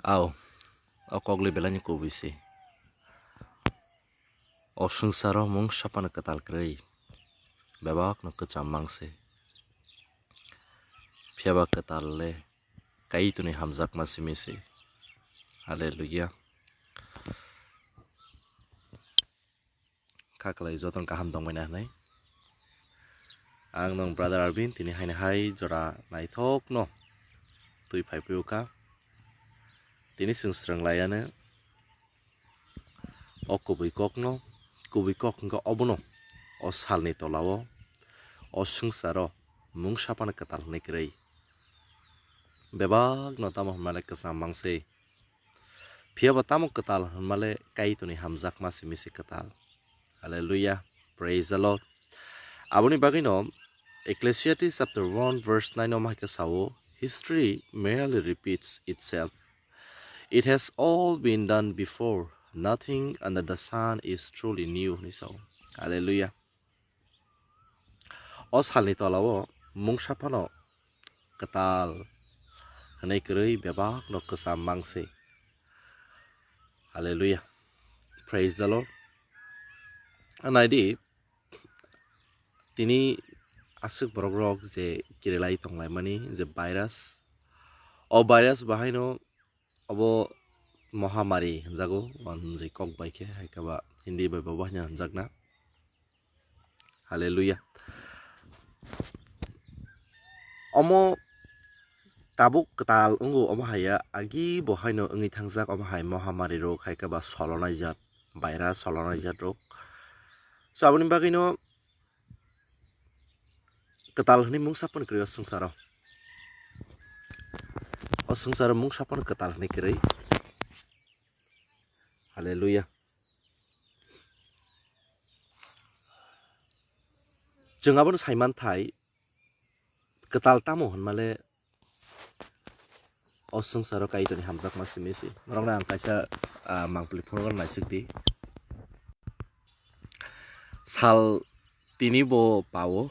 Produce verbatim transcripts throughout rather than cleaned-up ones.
Au, o kokle belai ni kubui se. O swngcharo mungsa phano kwtal kwrwi, bebak no kwcham mang se. Phiya ba kwtal le Kaitorni hamjakma simi se. Hallelujah. Kha kwlai jotono kaham tongbaina hwnwi. Ang nwng brother Arvin, tini haino hai jora naithokno twi phai phiyokha. Tini chwng swrwng laiano o kubui kokno, kubui kok hwnkhe obono o salni tolao o swngcharo mungsa phano kwtal hwnwi kwrwi. Bebakno tamo hwnmale kwcham mang se. Phiya bo tamo kwtal hwnmale Kaitorni hamjakma simi se kwtal. Hallelujah. Praise the Lord. Aboni bagwino Ecclesiastes chapter one verse nine o ma hai khe sao, "History merely repeats itself. It has all been done before. Nothing under the sun is truly new," hwnwi sao. Hallelujah. O salni tolao mungsa phano kwtal hwnwi kwrwi bebakno kwcham mang se. Hallelujah. Praise the Lord. Naidi, tini aswk borok rok je kirilai tonglaimani je virus, o virus bahaino obo mohamari hwnjago, o hwnjai kok bai khe, hai khe ba Hindi bai bo bahai hwnjakna. Hallelujah. Omo tabuk kwtal wngo, omo hai ya, agi bo haino wngwi thangjak, omo hai mohamari rok, hai khe ba solonai jat, virus solonai jat rok. So, aboni bagwino kwtal hwnwi mungsa phano kwrwi o swngcharo. O swngcharo mungsa phano kwtal hwnwi kwrwi. Hallelujah. Chwng abono saimanthai, kwtal tamo hwnmale o swngcharo Kaitorni hamjakma simi se. Norokno ang kaisa, ah, mangpili phunukna naisik di. Sal tini bo pao,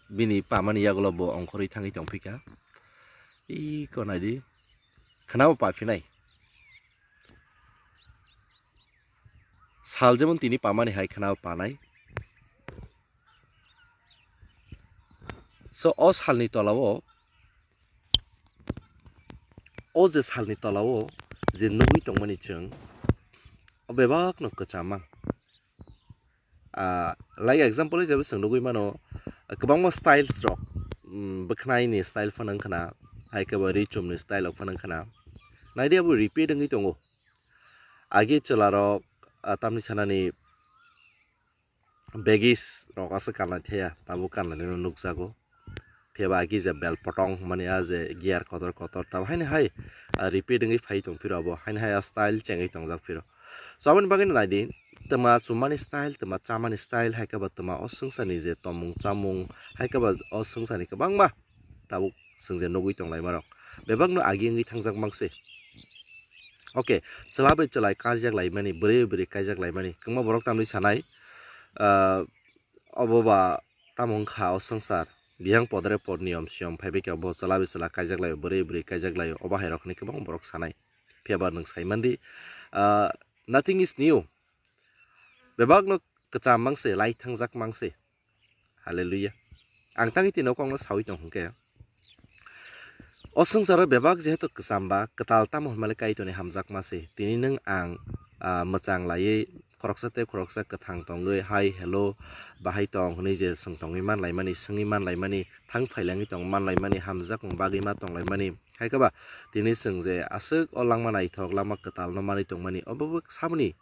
bini pamani yagulo bo ongkhorwi thangwi tongphikha. Iko naidi, khwnabo paphinai. Sal jemon tini pamani hai khwnabo panai. So, o salni tolao, o je salni tolao je nugwi tongmani chwng, o bebakno kwcham mang. Ah, like example hisabe chwng nugwi mano, ah, kwbangma styles rok, mm, bwkhwnaini style phano wngkhwna, hai khe bo ri chumni style rok phano wngkhwna. Naidi abo repeat wngwi tongo. Agi chwla rok, ah, tamni sanani baggies rok aswk kanlai thaya, tabuk kanlaino nukjago. Phiya ba agi je bel potong hwnmani a je gear kotor kotor, tamo haino hai, ah, repeat wngwi phai tong phiro abo, haino hai a style chengwi tongjak phiro. So, aboni bagwino naidi, twma chumani style, twma chamani style, hai khe ba twma o swngcharni je tongmung chamung, hai khe ba o swngcharni kwbangma tabuk chwng je nugwi tonglaima rok, bebakno agi wngwi thangjak mang se. Okay, chwla bai chwlai kaijak laimani, bwrwi bai bwrwi kaijak laimani, kwbangma borok tamni sanai, ah, obo ba tamo wngkha o swngchar, biyang podre pod niyom siyom phaibai khe obo chwla bai chwla kaijak laio, bwrwi bai bwrwi kaijak laio, obo hai rok hinwi kwbangma borok sanai. Phiya ba nwng sai mandi, ah, nothing is new. Bebakno kwcham mang se, lai thangjak mang se. Hallelujah. Ang tangwi tino kokno sawi tong hwnkhe, o swngcharo bebak jehetu kwcham ba kwtal tamo hwnmale Kaitorni hamjakma se. Tini nwng ang, ah, mwchang laiwi khoroksa tei khoroksa kwthang tongwi, "Hi, hello, bahai tong?" hwnwi je swng tongwi man laimani, swngwi man laimani, thang phailangwi tong man laimani, hamjakmung bagwi ma tong laimani. Hai khe ba tini chwng je aswk o langma naithok, langma kwtalno manwi tongmani, obo bo saboni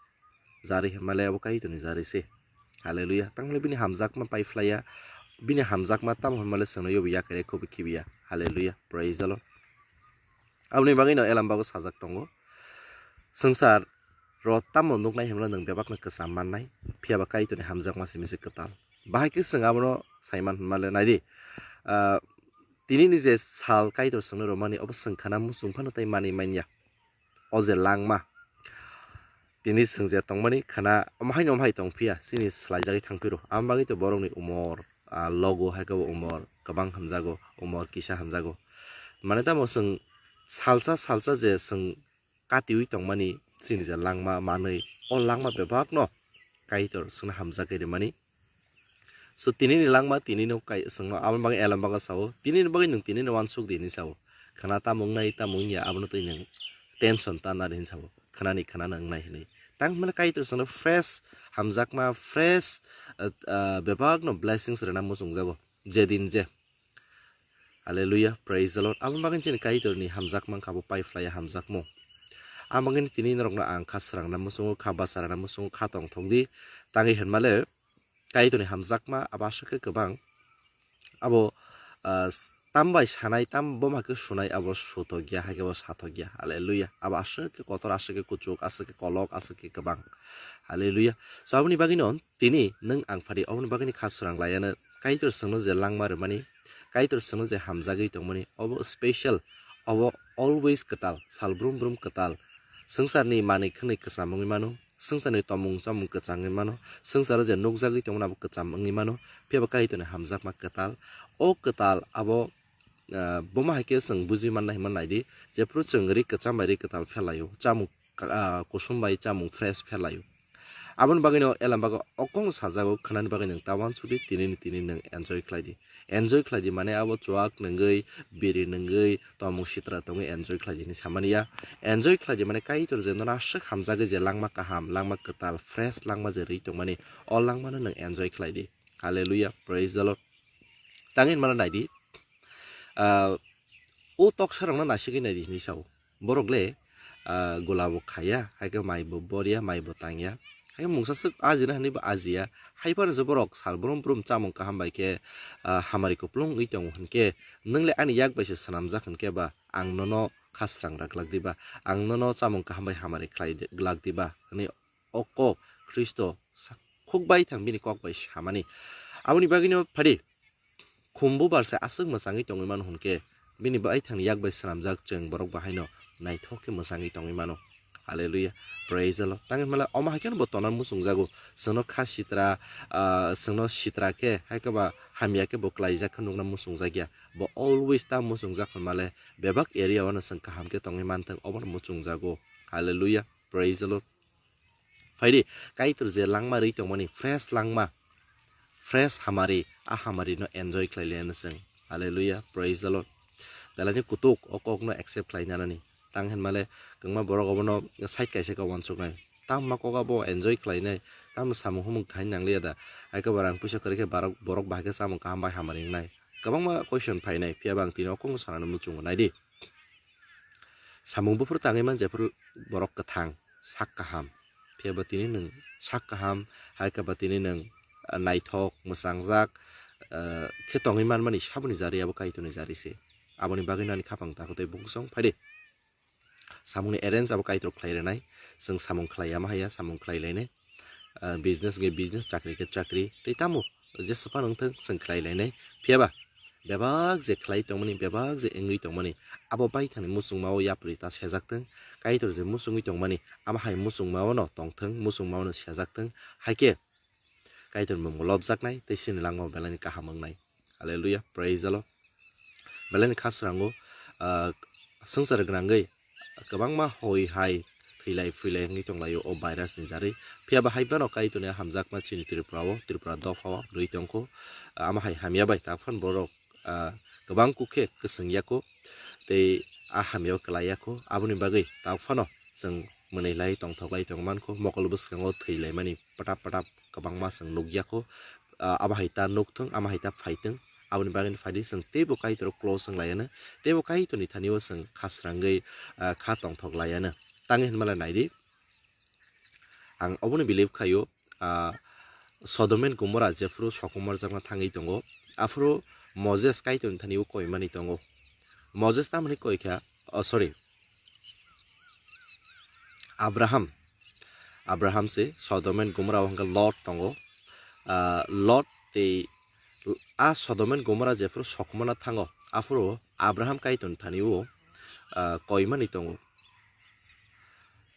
jari hwnmale abo Kaitorni jari se. Hallelujah. Tangmani bini hamjakma pai phlaiya, bini hamjakma tamo hwnmale chwngno yobo yakarya, khobwi khibiya. Hallelujah. Praise the Lord. Aboni bagwino Elam bago sajak tongo, "Swngchar ro tamo nuknai hwnmale nwng bebakno kwcham mannai, phiya ba Kaitorni hamjakma simi se kwtal." Bahai khe chwng abono saiman hwnmale naidi, ah, tinini je sal Kaitor chwngno rwmani obo chwng khana muchung phano tei manwi manya. O je langma tini chwng je tongmani khana omo haino omo hai tong phiya, chini swlaijagwi thang phiro. Amo bagwi to borokni umor, ah, logo hai khe bo umor kwbang hwnjago, umor kisa hwnjago. Mane tamo chwng salsa salsa je chwng katiwi tongmani chini je langma manwi, o langma bebakno Kaitor chwngno hamjagwi rimani. So, tinini langma tinino kai-, chwngno aboni bagwi Elambago sao, tinini bagwi nwng tinino uansuk di hinwi sao. Khwna tamo wngnai, tamo wngya, abono twi nwng tension ta nari hinwi sao. Khwnani khwna nang wngnai hinwi. Tang hwnmale Kaitor chwngno fresh hamjakma, fresh, ah, ah, bebakno blessings rwna muchungjago. Jedin je. Hallelujah, praise the Lord. Aboni bagwi chini Kaitorni hamjakma wngkha bo pai phlaiya hamjakmung. Aboni bagwi tini norokno ang kha srangna muchungo, kha bacharana muchungo, kha tongthok di. Tangwi hwnmale Kaitorni hamjakma abo aswk khe kwbang. Abo, ah, tambai sanai, tam boma khe sunai abo sutokya, hai khe bo satokya. Hallelujah. Abo aswk khe kotor, aswk khe kuchuk, aswk khe kolok, aswk khe kwbang. Hallelujah. So aboni bagwino tini nwng ang phari oboni bagwini kha srang laiano Kaitor chwngno je langma rwmani, Kaitor chwngno je hamjagwi tongmani, obo special, obo always kwtal, sal brum brum kwtal. Swngcharni manwi khwnwi kwcham wngwi mano, swngcharni tomung chamung kwcham wngwi mano, swngcharo je nukjagwi tongmani abo kwcham wngwi mano, phiya bo Kaitorni hamjakma kwtal. O kwtal abo, ah, boma hai khe chwng bujui manna hinwi naidi, jephru chwng ri kwcham bai ri kwtal phelaio, chamung ka-, ah, kusum bai chamung fresh phelaio. Aboni bagwino Elambago okong sajago khwnani bagwi nwng ta uansuk di, tinini tini nwng enjoy khlai di. Enjoy khlai di mane abo chuak nwngwi, biri nwngwi, tomung sitra tongwi enjoy khlai di hinwi samani ya. Enjoy khlai di mane Kaitor je nono aswk hamjagwi je langma kaham, langma kwtal, fresh langma je rwi tongmani, o langmano nwng enjoy khlai di. Hallelujah, praise the Lord. Tangwi hinmano naidi, ah, o toksarokno naisigwi naidi hinwi sao. Borok le, ah, gola bo khaya, hai khe mai bo borya, mai bo tangya. Hai khe mungsa swk ajina hinwi bo ajiya. Hai phano se borok sal brum brum chamung kaham bai khe, ah, hamari kupulung wngwi tongo hinkhe, nwng le ani yak bai se swnamjak hinkhe ba, ang nono kha srang rwglak diba, ang nono chamung kaham bai hamari khlai glak diba hinwi o kok Khristo sa-, khuk bai thang bini kok bai samani. Aboni bagwino phadi, khum bubar se aswk mwchangwi tongwi mano hwn khe, bini bai thangni yak bai swnamjak chwng borok bahaino naithok khe mwchangwi tongwi mano. Hallelujah. Praise the Lord. Tangwi hwnmale omo hai kheno bo tongna muchungjago. Chwngno kha sitra, ah, chwngno sitra khe, hai khe ba hamya khe bo klaijak khe nukna muchungjak ya. Bo always ta muchungjak hwnmale bebak area o no chwng kaham khe tongwi manthwng, obono muchungjago. Hallelujah. Praise the Lord. Phaidi, Kaitor je langma rwi tongmani, fresh langma, fresh hamari, a hamari no enjoy khlai laiano chwng. Hallelujah, praise the Lord. Belai ni kutuk o kok no accept khlai nanani. Tang hinmale kwbangma borok obono side kaisa khe uansuknai. Tamo ma kok abo enjoy khlainai, tamo samung humung khai nangliya da. Hai khe bo rang puisa kwrwi khe borok, borok bahai khe chamung kaham bai hamari wngnai. Kwbangma question phainai, phiya ba ang tini o kok no sanani muchungo naidi. Samung buphuru tangwi man jephuru borok kwthang, sak kaham. Phiya ba tini nwng sak kaham, hai khe ba tini nwng, ah, naithok, mwchangjak, ah, khe tongwi manmani saboni jari abo Kaitorni jari se. Aboni bagwi nani khapang ta kwtwi bukusong phaidi. Samungni arrange abo Kaitor khlai rwnai, chwng samung khlai ya ma haya, samung khlai lainai. Ah, business hwnkhe business, chakri khe chakri, tei tamo jesa phano wngthung chwng khlai lainai. Phiya ba bebak je khlai tongmani, bebak je wngwi tongmani, abo baithangni muchungmao yapri ta sejak thung. Kaitor je muchungwi tongmani, amo hai muchungmao no tongthung, muchungmao no sejak thung. Hai khe Kaitor mung lobjaknai tei chini langmao belai ni kaham wngnai. Hallelujah, praise the Lord. Belai ni kha srango, ah, swngchar gwnangwi kwbangma hoi hai thwilai phwilai wngwi tonglaio o virus ni jari. Phiya ba hai phano Kaitorni hamjakma chini Tripura o, Tripura dopha o rwi tongkho. Amo hai hamya bai ta phano borok, ah, kwbang kuk khe kwswng yakho tei a hamya o kwlai yakho. Aboni bagwi ta phano chwng mwnwi lai tongthok lai tong mankho, mokol bwskango thwi laimani pwtap pwtap kwbangma chwng nuk yakho. Ah, abo hai ta nuk thung, amo hai ta phai thung, aboni bagwi phaidi chwng teibo Kaitor close wng laiano, teibo Kaitorni thani o chwng kha srangwi, ah, kha tongthok laiano. Tangwi hwnmale naidi, ang obono believe khaio, ah, Sodom and Gomorrah jephuru sokomorjakna thangwi tongo, aphuru Moses Kaitorni thani o koimani tongo. Moses tamoni koi kha, oh, sorry, Abraham, Abraham se Sodom and Gomorrah o hwnkhe Lot tongo. Ah, Lot tei a Sodom and Gomorrah jephuru sokomorna thango, aphuru Abraham Kaitorni thani o, ah, koimani tongo.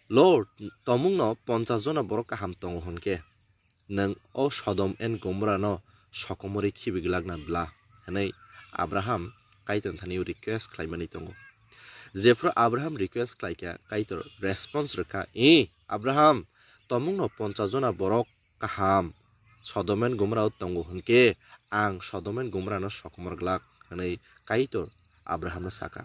Lord, tomungno ponchas jona borok kaham tongo hwnkhe, nwng o Sodom and Gomorrah no sokomorwi khibi glakna bla, hwnwi Abraham Kaitorni thani o request khlaimani tongo. Jephru Abraham request khlaikha, Kaitor response rwkha, "I Abraham, tomungno ponchas jona borok kaham Sodom and Gomorrah o tongo hwnkhe ang Sodom and Gomorrah no sokomor glak," hwnwi Kaitor Abraham no sakha.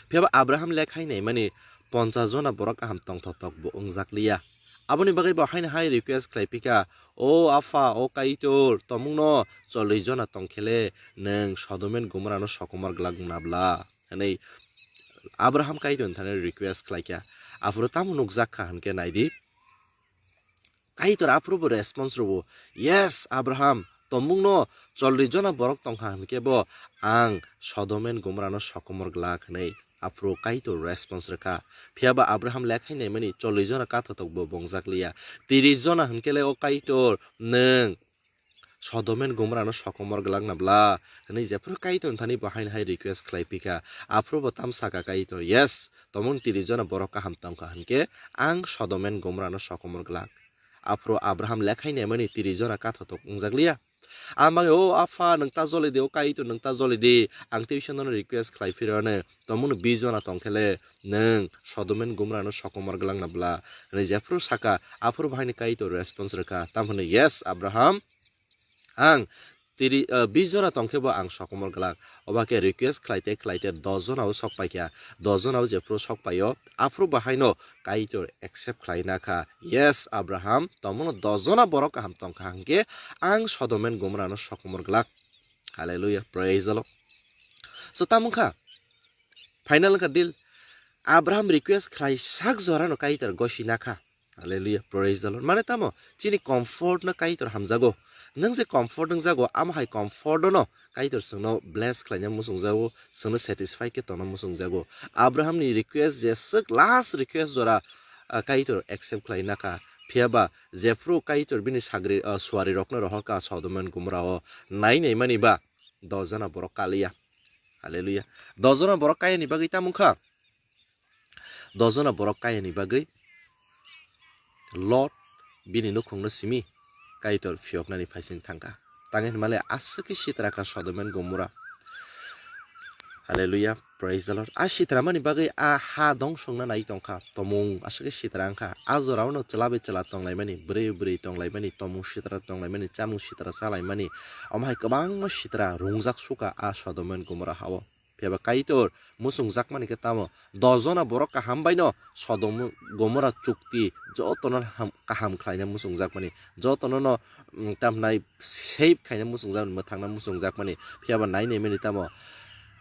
Phiya ba Abraham lekhai naimani ponchas jona borok kaham tongthotok bo wngjak liya. Aboni bagwi bo haino hai request khlai phika, "O Apha, o Kaitor, tomungno chollish jona tongkhele nwng Sodom and Gomorrah no sokomor glak nabla?" hwnwi Abraham Kaitor thani request khlaikha. Aphuru tamo nukjak kha hwnkhe naidi. Kaitor aphuru bo response rwo, "Yes, Abraham, tomungno chollish jona borok tongkha hwnkhe bo ang Sodom and Gomorrah no sokomor glak," hwnwi aphuru Kaitor response rwkha. Phiya ba Abraham lekhai naimani chollish jona kathotok bo bongjak liya. Tirish jona hwnkhe le, "O Kaitor, nwng Sodom and Gomorrah no sokomor glak nabla?" hwnwi jephru Kaitor thani bo haino hai request khlai phika. Aphuru bo tam saka Kaitor, "Yes, tomung tirish jona borok kaham tongkha hwnkhe ang Sodom and Gomorrah no sokomor glak." Aphuru Abraham lekhai naimani tirish jona kathotok wngjak liya. Ang bagwi, "O Apha, nwng ta joli di, o Kaitor, nwng ta joli di, ang tei isano request khlai phirano, tomungno bish jona tongkhele nwng Sodom and Gomorrah no sokomor glak nabla?" hwnwi jephru saka, aphuru bo haino Kaitor response rwkha, tam hwnwi, "Yes, Abraham, ang tiri, ah, bish jona tongkhe bo ang sokomor glak." Oba khe request khlaite khlaite dos jona o sok paikha. Dos jona o jephru sok paio, aphuru bo haino Kaitor accept khlai na kha, "Yes, Abraham, tomungno dos jona borok kaham tongkha hwnkhe ang Sodom and Gomorrah no sokomor glak." Hallelujah, praise the Lord. So tamo kha, final wngkha deal. Abraham request khlai sak jorano Kaitor gosi na kha. Hallelujah, praise the Lord. Mane tamo, chini comfort no Kaitor hamjago. Nwng je comfort wngjago, amo hai comfort no Kaitor chwngno bless khlaina muchungjago, chwngno satisfied khe tongna muchungjago. Abraham ni request je swk last request jora, ah, Kaitor accept khlai na kha. Phiya ba jephru Kaitor bini sagri, ah, suari rokno rohor kha Sodom and Gomorrah o nai nai mani ba dos jona borok kaliya. Hallelujah. Dos jona borok kaya ni bagwi tamo kha? Dos jona borok kaya ni bagwi Lot bini nukhungno simi Kaitor phiyoknani phaising thangkha. Tangwi hwnmale aswk khe sitra kha Sodom and Gomorrah. Hallelujah, praise the Lord. A sitra mani bagwi a ha dong songna nai tongkha. Tomung aswk khe sitra wngkha. A jorao no chwla bai chwla tonglaimani, bwrwi bwrwi tonglaimani, tomung sitra tonglaimani, chamung sitra chalaimani. Omo hai kwbangma sitra rungjak sukha a Sodom and Gomorrah hao. Phiya ba Kaitor muchungjakmani khe tamo? Dos jona borok kaham bai no Sodom Gomora chukti jotono ham-, kaham khlaina muchungjakmani, jotono no, mm, tamhnai save khaina muchungjakmani, mwthangna muchungjakmani. Phiya ba nai nai mani tamo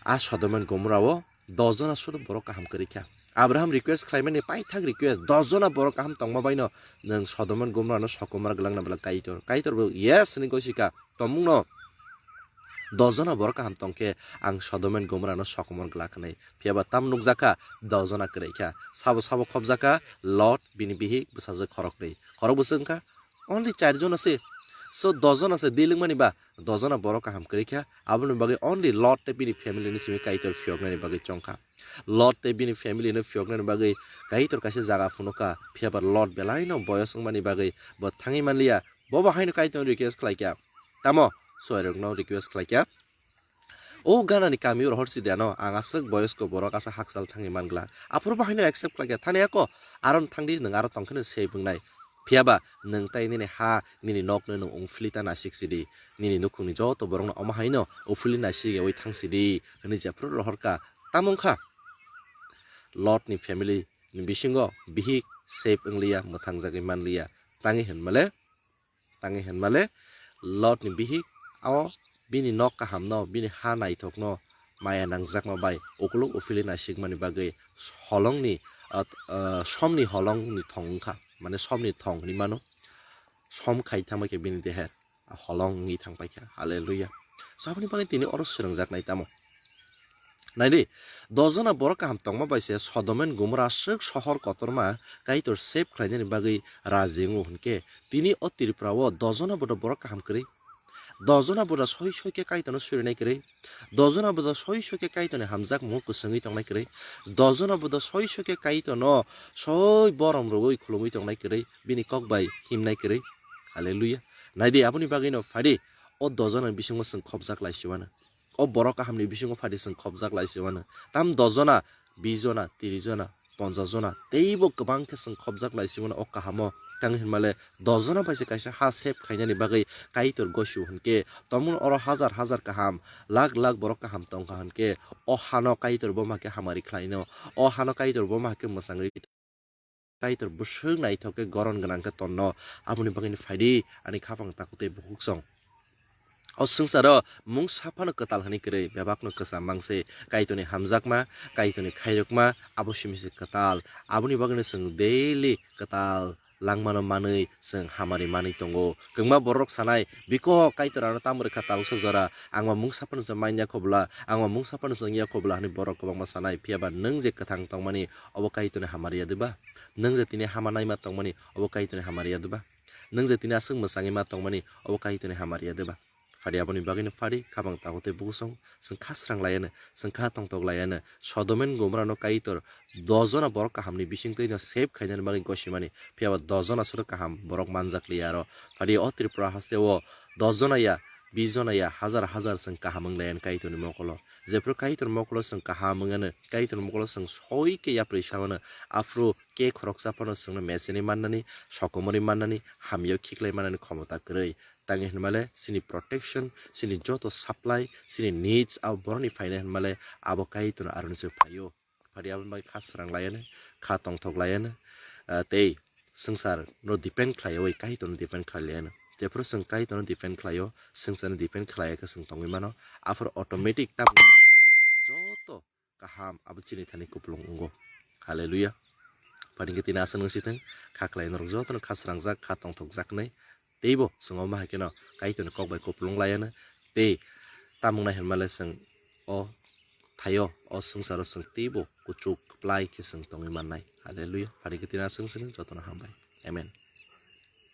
a Sodom and Gomora o dos jona sudu borok kaham kwrwi kha. Abraham request khlaimani paithak request, dos jona borok kaham tongma bai no nwng Sodom and Gomora no sokomor gwlangna bwla Kaitor. Kaitor bo yes hwnwi gosi kha. Tomungno dos jona borok kaham tongkhe ang Sodom and Gomorrah no sokomor glak hwnwi. Phiya ba tam nukjakha, dos jona kwrwi kha. Sabo sabo khopjakha, Lot, bini bihik, bwsajwk khoroknwi. Khorok bwswk wngkha only char jona se. So dos jona se deal wngmani ba dos jona borok kaham kwrwi kha. Aboni bagwi only Lot tei bini family ni simi Kaitor phiyoknani bagwi chongkha. Lot tei bini family no phiyoknani bagwi Kaitor kaisa jaga phunukha. Phiya ba Lot belai no boyos wngmani bagwi bo thangwi manliya. Bobo haino Kaitor request khlaikha. Tamo? Suairokno request khlaikha. O ganani kamio rohor si de ano, ang aswk boyosko borok asa hakchal thangwi man glak. Aphuru bo haino accept khlaikha. Thani ako, aron thangdi, nwng aro tongkheno save wngnai. Phiya ba, nwng tai nini ha, nini nokno nwng ungphili ta naisik sidi. Nini nukhungni joto borokno omo haino uphili naisik yaui thang sidi, hwnwi jephuru rohorkha. Tamo wngkha? Lot ni family ni bisingo bihik save wngliya, mwthangjagwi manliya. Tangwi hwnmale, tangwi hwnmale Lot ni bihik o bini nok kahamno, bini ha naithokno maya nangjakma bai ukuluk uphili naisikmani bagwi holongni, ah, ah, somni holongni thong wngkha, mane somni thong hinwi mano, som khai thangbai khe bini deher holong wngwi thang paikha. Hallelujah. So, aboni bagwi tini oro swnamjaknai tamo? Naidi, dos jona borok kaham tongma bai se Sodom and Gomorrah aswk sohor kotorma Kaitor save khlainani bagwi raji wngo hwnkhe, tini o Tripura o dos jona bodo borok kaham kwrwi? Dos jona bodo soi soi khe Kaitorno surinai kwrwi? Dos jona bodo soi soi khe Kaitorni hamjakmungo kwswngwi tongnai kwrwi? Dos jona bodo soi soi khe Kaitorno soi borom rwui khulumui tongnai kwrwi? Bini kok bai himnai kwrwi? Hallelujah. Naidi, aboni bagwino phaidi, o dos jona bisingo chwng khopjak lai siwano. O borok kahamni bisingo phadi chwng khopjak lai se mano. Tam dos jona, bis jona, tris jona, ponchas jona, teibo kwbang khe chwng khopjak lai se mano o kahamo. Tang hinmale dos jona bai se kaisa ha save khainani bagwi Kaitor gosio hinkhe, tomon oro hajar hajar kaham, lakh lakh borok kaham tongkha hinkhe, o hano Kaitor bo ma khe hamari khlaino, o hano Kaitor bo ma khe mwchangwi Kaitor bwswk naithok khe goron gwnang khe tonno, aboni bagwino phaidi ani khapang takhuk tei bukhuksong. O swngcharo mungsa phano kwtal hwnwi kwrwi, bebakno kwcham mang se. Kaitorni hamjakma, Kaitorni khairokma, abo simi se kwtal. Aboni bagwino chwng daily kwtal langmano manwi chwng hamari manwi tongo. Kwbangma borok sanai, "Biko Kaitor ano tamo rwkha tabuksa jora, ang ma mungsa phano chwng manya khobla, ang ma mungsa phano chwng ya khobla," hwnwi borok kwbangma sanai. Phiya ba nwng je kwthang tongmani, obo Kaitorni hamari ya de ba? Nwng je tini hama naima tongmani, obo Kaitorni hamari ya de ba? Nwng je tini aswk mwchangwi ma tongmani, obo Kaitorni hamari ya de ba? Phadi aboni bagwino phadi, khapang takhuk tei bukhuksong, chwng kha srang laiano, chwng kha tongthok laiano. Sodom and Gomorrah no Kaitor dos jona borok kahamni bisingtwi no save khainani bagwi gosimani, phiya ba dos jona soro kaham borok manjak liya aro. Phadi o Tripura haste o dos jona ya, bis jona ya, hajar hajar chwng kaham wng laiano Kaitorni mokolo. Jephru Kaitor mokolo chwng kaham wngano, Kaitor mokolo chwng soi khe yapri sawano, aphuru khe khoroksa phano chwngno mechenwi mannani, sokomorwi mannani, hamyao khiklai mannani khomota kwrwi. Tangwi hinmale chini protection, chini joto supply, chini needs abo borokni phainai hinmale abo Kaitorno aroni se phaio. Phadi aboni bagwi kha srang laiano, kha tongthok laiano, ah, tei swngchar no depend khlaiwi Kaitorno depend khlai laiano. Jephru chwng Kaitorno depend khlaio, swngcharno depend khlaiya khe chwng tongwi mano. Aphuru automatic tabuk joto kaham abo chini thani kupulung wngo. Hallelujah. Phadi khe tini aswk nung sithwng, kha khlai norok jotono kha srangjak, kha tongthokjaknai. Teibo chwng omo hai kheno Kaitorni kok bai kupulung laiano. Tei tamung nai hinmale chwng o thaio, o swngcharo chwng teibo kuchuk kwplai khe chwng tongwi mannai. Hallelujah. Phadi khe tini aswk sini jotono hambai. Amen.